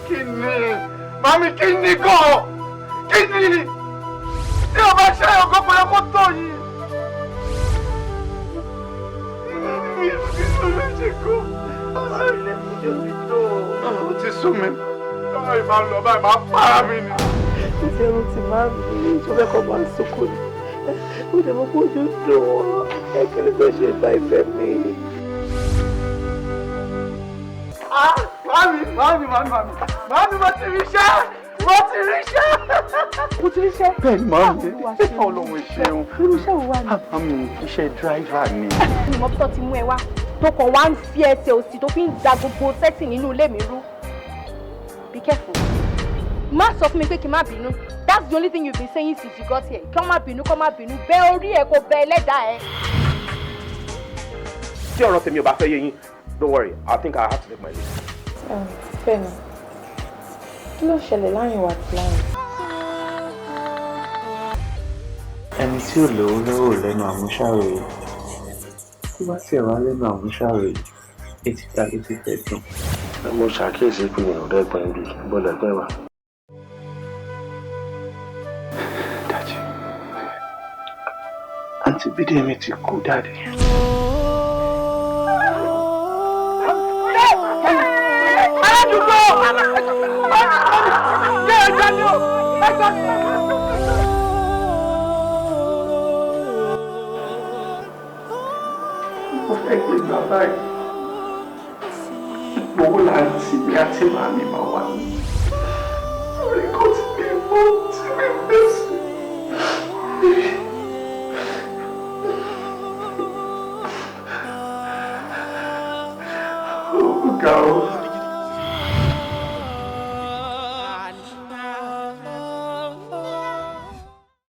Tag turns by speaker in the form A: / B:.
A: Kí ni? Màmí kí ni gan? Kí ni? Tí o bá ṣe ọkọ pẹ̀lú kó tó yìí. Mi ò ní sọ ṣe kó. Ó ti sú mi. Báyìí máa lọ báyìí máa para mi ni.
B: Títí ẹrù ti máa ń bí ìṣọ́fẹ́ kan máa ń sunkún ni. Ó dẹ̀ mọ́ pé ojú dùn wọ́n. Ẹ kí ni tó ṣe bá ìfẹ́ mi?
A: Màmí, màmí, màmí, màmí, màmí, mo ti rí iṣẹ́, mo ti rí iṣẹ́.
B: Mo ti ríṣẹ́.
A: Bẹ́ẹ̀ni màmí, Ọlọ́run ṣeun.
B: Irú iṣẹ́ wo wà ní?
A: Màmí, iṣẹ́ dráìvà ni.
C: Ìmọ̀ tó ti mú ẹ wá tó kàn wá ń fi ẹsẹ̀ òsì tó fi ń da gbogbo sẹ́tì nínú ilé mi rú. Be careful. Má sọ fún mi pé kí n má bínú. That's the only thing you've been saying since you got here. Kí wọ́n má bínú, kí wọ́n má bínú. Bẹ́ orí ẹ̀ kó bẹ ẹlẹ́dàá ẹ.
D: Tí ọ̀rọ̀ tèmi ò bá fẹ́ yé yín, don't worry, I think I have to take my leave.
E: Fẹ́mi, kí ló ṣẹlẹ̀ láàrin wa àti láàrin?
F: Ẹni tí ò lówó lọ́wọ́ ò lẹ́nu àmúṣàròyé. Tó bá tiẹ̀ wá lẹ́nu àmúṣàròyé, etí ta ló ti fẹ́ dùn?
G: Mo ṣàkíyèsí pé mi ò rẹ́gbọ̀n ibi bọ́ọ̀lù ẹgbẹ́ wa.
F: Dájú, àǹtí Bídèmí ti kú dáadé.
A: Aládùúgbò! Ṣé ẹja ni o? Ẹja ni o?
F: Mo fẹ́ gbé bàbá yìí. Ipò wo làǹtí mi àti màmí máa wà ní? Orí kò tí mi mọ́ tí mi fẹ́ sí. Ó ga o.